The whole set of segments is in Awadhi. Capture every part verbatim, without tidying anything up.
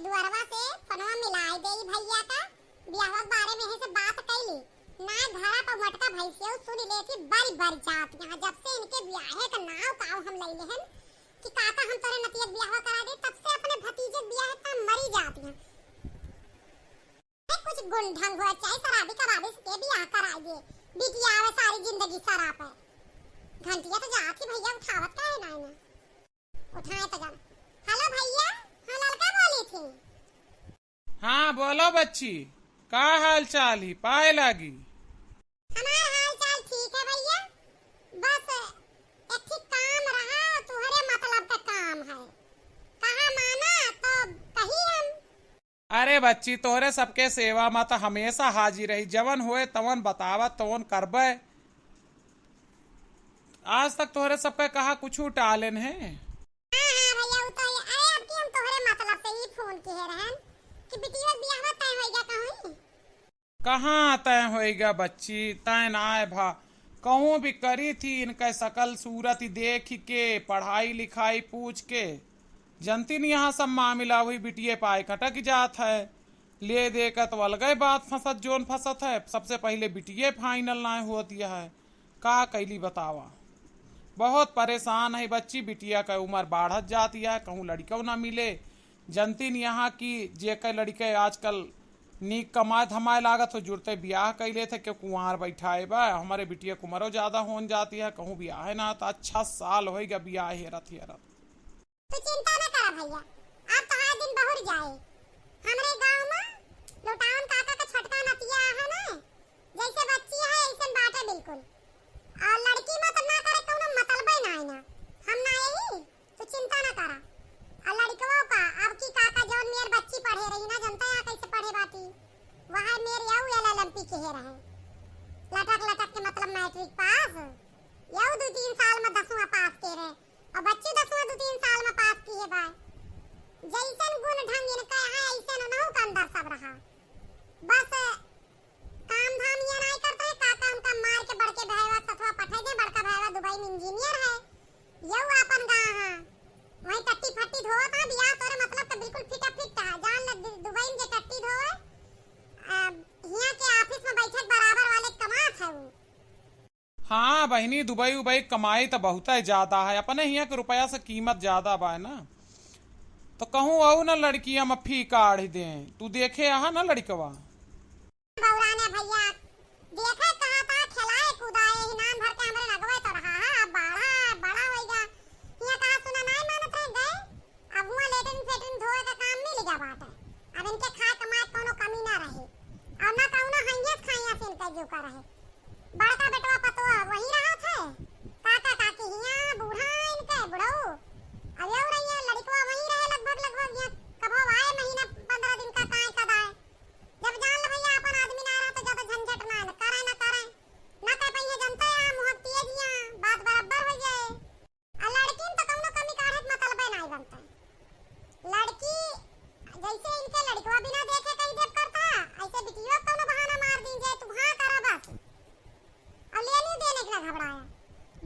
दुअरवा से फोनवा मिलाए देई भइया का, बियाहवा के बारे में यही से बात कैली। ना घरा पर मटका भैंसिया सुन लेती, बरी बरी जात यहाँ। जब से इनके बियाहे का नाव काव हम लैले हन कि काका हम तोरे नतिया के बियाहवा करा दे, तब से अपने भतीजे के बियाहे का मरी जात यहाँ। ए, कुछ गुण ढंग हो, चाहे शराबी कबाबी से के बियाह कराइए, बिटिया आवे सारी जिंदगी सराप है। घंटिया तो जात ही भइया, उठावत काहे ना है ना? उठाए तो जाना। हेलो भइया, हाँ ललका बोली थी। हाँ बोलो बच्ची, का हाल चाल ही पाए लागी? हमार हाल चाल ठीक है भइया, बस एक ठे काम रहा, तुहरे मतलब का काम है, कहा माना तो कही हम। अरे बच्ची, तोहरे सबके सेवा मा त हमेशा हाजिर रही, जवन होए तवन बतावा, तवन करबे। आज तक तोहरे सबके कहा कुछ टालेन है? हाँ, हाँ भइया, उ तो है। अरे, अब की हम तोहरे मतलब से ही फोन किहे रहन कि बिटिया के बियाहवा तय होइगा कहूँ। कहाँ तय होइगा बच्ची, तय ना आए भा। कहूँ भी करी थी इनके सकल सूरत ही देख के, पढ़ाई लिखाई पूछ के, जनती नहीं यहाँ सब मामिला हुई बिटिये पाए खटक जात है। ले दे का तो अलगे बात फंसत जोन फंसत है। सबसे पहिले बिटिये final ना होत यह है। का कैली बतावा? बहुत परेशान है बच्ची, बिटिया का उम्र बाढ़त जात यह है, कहूँ लड़िकौ ना मिले। जनती नहीं यहाँ की जे के लड़िके आजकल नीक कमाए धमाए लागत हो, जुड़ते बियाह कैले थे, क्यों कुंवार बैठाए बा। हमारे बिटिया के उम्रो ज्यादा होन जाती है, कहूँ बियाह है ना, तो अच्छा साल होइगा बियाह हेरत हेरत। तू चिंता न करा भइया, अब तोहार दिन बहुर जाए। हमरे गाँव में लुटावन काका का छोटका नतिया है ना, जैसे बच्ची है ऐसन बाटे बिल्कुल। और लड़की में तो ना करे कौनो मतलबे ना है ना, हम ना यही, तू चिंता न करा। और लड़कवो का अब की काका जौन मेर बच्ची पढ़े रही ना, जनता यहाँ कैसे पढ़े बाटी, वह मेर यऊ LLB किहे रहे, लटक लटक के मतलब मैट्रिक पास, यऊ दू तीन साल में दसवाँ पास के रहे। अब बच्ची दसवाँ दू तीन साल में पास किहे बा। जैसन गुण ढंग इनका है, ऐसन उनहु का अंदर सब रहा। बस काम धाम ये नाई करते हैं, काका उनका मार के बड़के भाईवा सथवा पठे दे। बड़का भाईवा दुबई में इंजीनियर है, यऊ आपन गाँव है, वहीं टट्टी फट्टी धोवत है। बियाह तोरे मतलब तो बिल्कुल फिटा फिट है, जान ले दु-, दुबई में जे टट्टी धोवे, आ, हियाँ के ऑफिस में बैठे के बराबर वाले कमात है वो। हाँ बहिनी, दुबई उबई कमाई त बहुतै ज्यादा है, अपने हियाँ के रुपया से कीमत ज्यादा बा ना। तो कहूँ अउ ना लड़किया में फी काढ़ दें, तू देखे अहा ना लड़कवा। बौराने भइया, देखे कहा था खेलाए कूदाए, ही नाम भर के हमरे लगवे तो रहा है, अब बड़ा, बड़ा होइगा। हियाँ कहा सुना नाई मानत रह गए, अब हुआँ लेटरिन फेटरिन धोए का काम मिल गया बाटे। अब इनके खाए कमाए कौनो कमी ना रही, और ना कौनो हइयस खाइयस इनके जो का रहे। बड़का बेटवा पतोह वही रहत है, काका काकी हियाँ, बूढ़ा इनके बुढ़ऊ। अब यौ रहिया लड़कवा वही रहे लगभग, लगभग यहाँ कभो आए महीना पन्द्रह दिन का काए कदाए। जब जान ले भइया अपन आदमी ना रहा तो ज्यादा झंझट ना है, करे ना करे, ना कह पाइए जनता यहाँ मुँह तेज यहाँ, बात बराबर हो जाए। आ लड़किन तो कौनो कमी काढ़े के मतलबे नाई बनता। लड़की जैसे इनके लड़कवा बिना देखे कहीं देव करता, ऐसे बिटियो कौनो बहाना मार दीन जाए, तू हाँ करा बस। और लेनी देने के ना घबराया,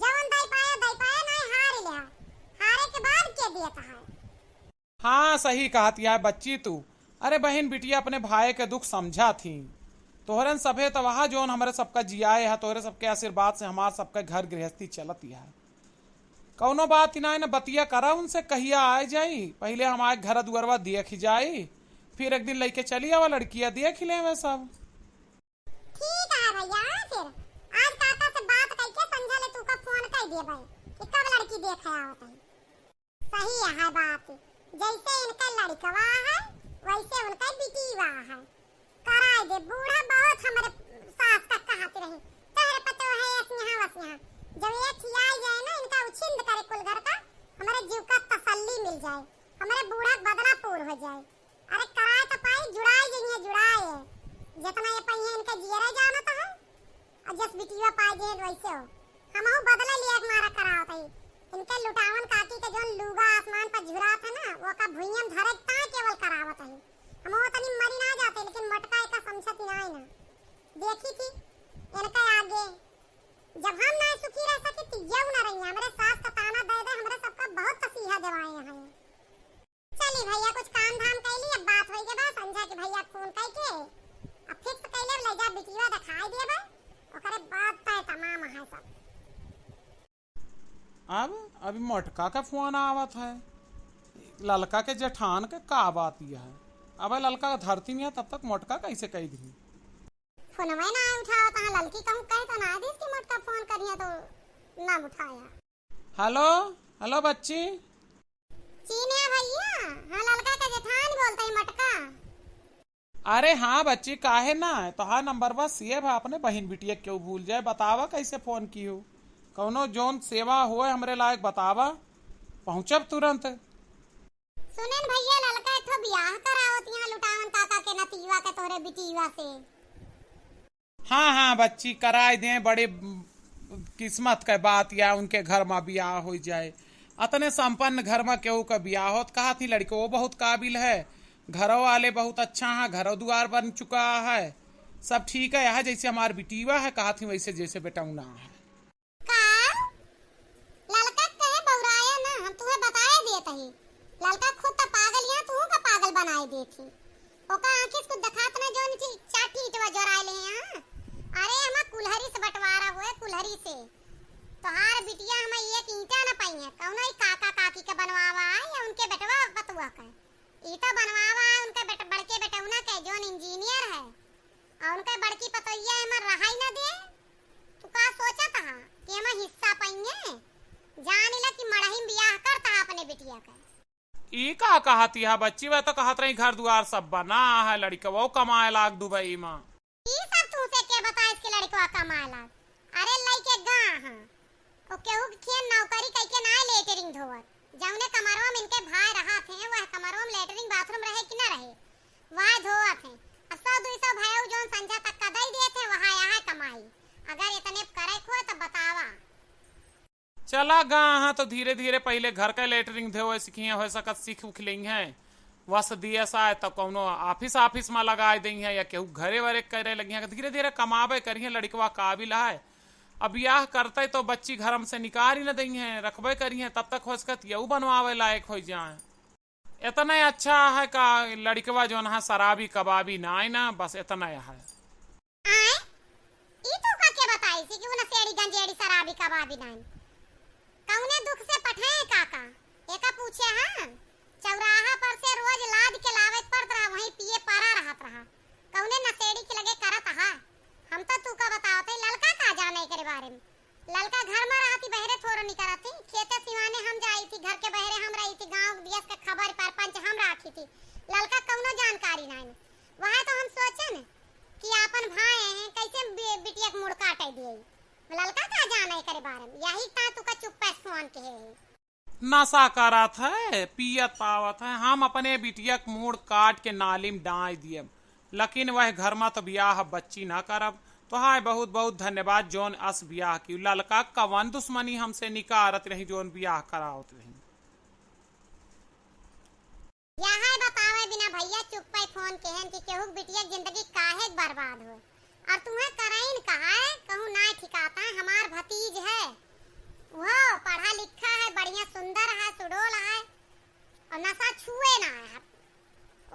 जवन दाई पाया, दाई पाया नाई हार लिया, हारे के बाद के दिया कहा है। हाँ, सही कहत या बच्ची तू। अरे बहिन, बिटिया अपने भाई के दुख समझा थी। तोहरन सभे त वहा जौन हमरे सबका जियाए है, तोहरे सबके आशीर्वाद से हमार सबका घर गृहस्थी चलत है। कौनो बात ही ना है ना, बतिया करा उनसे, कहिया आए जाई, पहिले हमारे घर दुआरवा देख जाई, फिर एक दिन लइके चली आवा लड़किया, देख ही लेवे सब। ठीक है भइया, फिर आज काका से बात करके संझा ले तू का फोन कर दिए भाई कि कब लड़की देखे आवत है। सही है बात, जैसे इनका लड़कवा है वैसे उनका बिटिया है। कराए दे, बूढ़ा बहुत हमरे सास का कहत रही, तहरे पतो है ऐस यहाँ वस यहाँ। जब ये खियाई जाए ना इनका उछिंद करे कुल घर का, हमरे जीव का तसल्ली मिल जाए, हमरे बूढ़ा के बदला पूर हो जाए। अरे कराए तो पाई, जुड़ाए जइहे जुड़ाए, जितना ये पहिए इनके जियरे जानत है। और जस बिटिया पाए जे वैसे हो, हमहू बदला लिया के मारा करावत हई। इनके लुटावन काकी के जौन लूगा आसमान पर झुरात है ना, वो का भुइयम धरे ता केवल करावत हई। हमहू तनी मरी ना जाते, लेकिन मटका एका समझत ही ना है ना। देखी थी इनके आगे, जब हम ना सुखी रह सकी तो यऊ ना रही। हमरे सास का ताना दे दे, हमरे सबका बहुत तसीहा देवाए हैं। चली भइया, कुछ काम धाम कैली, अब कि भैया फोन कइके अब fix कइले, ले जा बिटिया देखाई देबे, ओकरे बाद तय तमाम है सब। अब अभी मोटका का फोन आवत है, ललका के जेठान के का बात यह है। अब ललका धरती में है, तब तक मोटका कैसे कह दी? फोनवे ना उठावत है, ललकी कहूँ कह तो ना दिस कि मोटका फोन करिया तो ना उठाया। हेलो, हेलो बच्ची। चीन्या भैया, हाँ ललका के जेठान बोलत ही मोटका। अरे हाँ बच्ची, काहे ना, तोहार नंबरवा save है, अपने बहिन बिटिया के केहू भूल जाए, बतावा कैसे फोन किहू, कौनो जौन सेवा होए हमरे लायक बतावा, पहुँचब तुरंत। सुनेन भैया, ललका एक ठो बियाह करावत यहाँ लुटावन काका के नतीवा के तोहरे बिटीवा से। हाँ, हाँ, बच्ची, कराई दें, बड़े किस्मत के बात या उनके घर मा बियाह होइ जाए। अतने संपन्न घर मा केहू का बियाह होत, कहा थी लड़को बहुत काबिल है, घरो वाले बहुत अच्छा है, घरो दुआर बन चुका है, सब ठीक है, यह जैसे हमार बिटीवा है, कहा थी वैसे जैसे बेटौना है। का? ललका कहे बौराया ना, हम तुहे बताए देत ही। ललका खुद त पागल या, तुहू का पागल बनाए देत ही। ओका आँखी से कुछ देखात ना, जौन ठी-, चार ठीटवा जोराए ले हैं, हाँ? अरे, हमा कुल्हरी से बंटवारा होए, कुल्हरी से। तोहार बिटिया हमा एक ईंटा न पाई है, कौनो ही काका काकी के बनवावा है या उनके बेटवा पतुआ का। ई तो बनवावा है उनके बेट-, बड़के बेटौना के, जौन engineer है, और उनके बड़की पतोहिया एमा रहाई न दे। तू का सोचत हा कि एमा हिस्सा पाइए? जान ला कि मड़ही में बियाह करता अपने बिटिया के। ई का कहत हा बच्ची, वह तो कहत रही घर दुआर सब बना है, लड़कवा कमाए लाग दुबई मा। ई सब तुहसे के बताइस कि लड़कवा कमाए लाग? अरे लइके गा हाँ, ओ केहू के खियन नौकरी कइके ना लेटरिन धोवत। जौने कमरवा में इनके भाई रहत हैं, वह कमरवा में लेटरिन बाथरूम रहे कि ना रहे, वह धोवत हैं। अब सौ दुई सौ भाई जौन संझा तक का दई देत हैं, वह यहाँ कमाई। अगर इतने करे खोए तो बतावा। चला गा हाँ, तो धीरे धीरे पहिले घर का लेटरिन धोवे सीखिए, हो सकत सीख उख लेइहैं। वस दियस आए तो कौनो office, office मा लगाए देइहैं या केहू घरे वरे करे लगिहैं। धीरे धीरे कमाबे करिहैं, लड़कवा काबिल है। अब बियाह करते तो बच्ची घरम से निकाल ही न देइहैं, रखबे करिहैं, तब तक हो सकत यहू बनवावे लायक हो जाए। इतना अच्छा है का लड़कवा जौन है शराबी कबाबी नाय ना, बस इतना है। आय, ई तो का के बताइस कि उ नशेड़ी गंजेड़ी शराबी कबाबी नाय। कौने दुख से पठे काका? एका पूछे हाँ, चौराहा पर से रोज लाद के लावे के पड़त रहा, वहीं पिए पड़ा रहत रहा। कौने नशेड़ी के लगे करत हा? हम तो तू का बतावत है, ललका का जाने एकरे बारे में। ललका घर में रहती, बहरे थोड़ो निकलत थी, खेते सिवाने हम जाई थी, घर के बहरे हम रही थी, गाँव दियस के खबर परपंच हम राखी थी। ललका कौनो जानकारी नाय। वह तो हम सोचन कि आपन भाई हैं, कैसे बि-, बिटिया के मुड़ काटे दिए। ललका का जाने एकरे बारे में, यही ता तू का चुप्पे से फोन के है। नशा करत है, पियत पावत है, हम अपने बिटिया के मूड़ काट के नाली में डांइ दियब, लेकिन वह घर में तो बियाह बच्ची ना करब। तो हाँ, बहुत बहुत धन्यवाद जौन अस बियाह की। ललका कवन दुश्मनी हमसे निकारत रही जौन बियाह करावत रही। यह बतावे बिना भैया चुप्पे फोन केहेन कि केहू के बिटिया के जिंदगी काहे के बर्बाद होए। और तुम्हें कराइन कहा है, कहूँ ना ठिकाता है, हमार भतीज है, वो पढ़ा लिखा है, बढ़िया सुंदर है, सुडोल है, और नशा छुए ना है।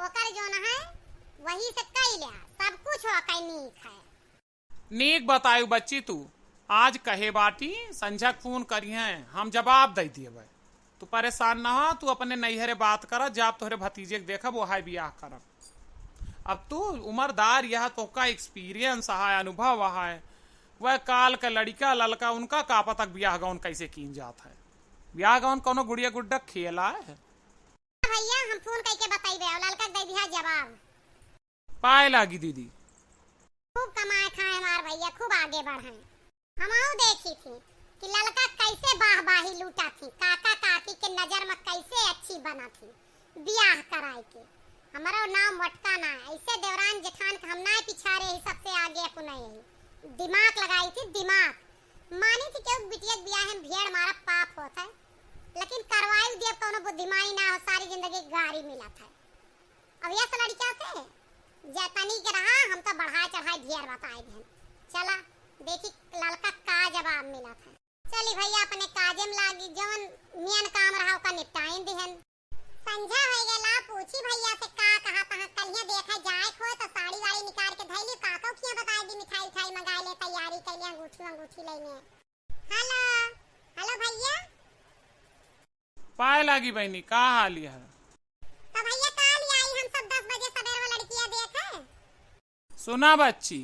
ओकर जौन है, वही से कई लिया, सब कुछ ओकर नीक है। नीक बतायु बच्ची तू, आज कहे बाटी, संझक फोन करिहैं, हम जवाब दइ दियबै। तू परेशान न हो, तू अपने नैहरे बात करा, जब तोहरे भतीजे के देखब, ओहाय बियाह करब। अब तू उमरदार यह, तोहका experience है, अनुभव है, वह काल का लड़िका ललका, उनका का पता बियाह गौन कैसे कीन जात है। बियाह गौन कौनो गुड़िया गुड्डा खेला है। भैया, हम फोन कइके बतइबे, और ललका के दे दिहा जवाब। पाए लागी दीदी। खूब कमाए खाए हमार भैया, खूब आगे बढ़े। हमहू देखी थी कि ललका कैसे बाहबाही लूटा थी, काका काकी के नजर में कैसे अच्छी बना थी, बियाह कराए के। हमरो नाम मोटका ना, ऐसे देवरान जेठान के हम ना पिछारे ही, सबसे आगे अपने ही दिमाग लगाई थी, दिमाग। मानी थी केहू बिटिया के बियाह में भेड़ मारा पाप होत है, लेकिन करवाई दिया कौनो बुद्धिमानी ना हो, सारी जिंदगी गारी मिलत है। अब यस लड़िका से जतनी के रहा, हम तो बढ़ाए चढ़ाए ढेर बताए देहन। चला देखी ललका का जवाब मिलत है। चली भैया अपने काजे में लागी, जवन मेन काम रहा ओका निपटाइन देहन। संझा होइ गला, पूछी भैया से का कहा तहा, कलिया देखा पाए लागी बहिनी, का हाल है? तो भैया, काल आई, हम सब दस बजे सवेर में लड़किया देखे। सुना बच्ची,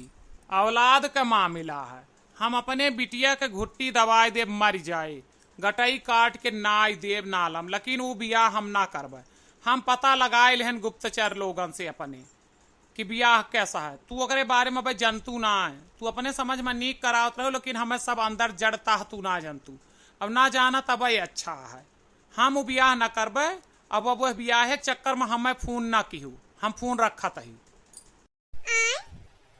औलाद का मामिला है, हम अपने बिटिया के घुट्टी दबाए देब, मर जाए, गटई काट के नाई देब नालम, लेकिन ऊ बियाह हम ना करबे। हम पता लगाए लेहन गुप्तचर लोगन से अपने कि बियाह कैसा है। तू ओकरे बारे में अबे जनतू ना है, तू अपने समझ में नीक करावत रहो, लेकिन हमें सब अंदर जड़ता है, तू ना जनतू। अब ना जाना तब अच्छा है। हम उ बियाह ना करबे। अब, अब वह बियाह के चक्कर में हमें फोन ना किहू, हम फोन रखत ही। आय,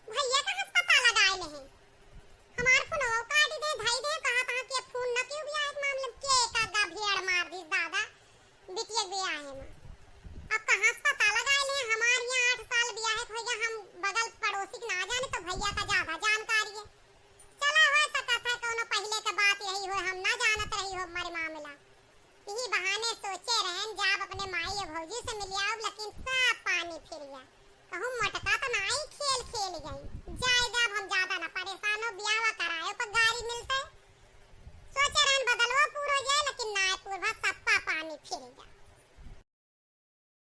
भैया का हंस पता लगाए नहीं, हमार फोनवा काट दे, धई दे, कहा था कि अब फोन ना किहू बियाह के मामले में, के का गभेड़ मार दिस दादा, बिटिया के बियाह में। अब कहाँ से पता लगाए ले, हमार यहाँ आठ साल बियाह के हो गया, हम बगल पड़ोसी के ना जाने तो भैया का ज्यादा जानकारी है। चला हो सकत है कौनो पहले के बात यही हो, हम ना जानत रही हो हमारे मामला। यही बहाने सोचे रहन जाब अपने माई और भौजी से मिल आउब, लेकिन सब पानी फिर गया। कहूँ मटका तो ना आई खेल खेल गई।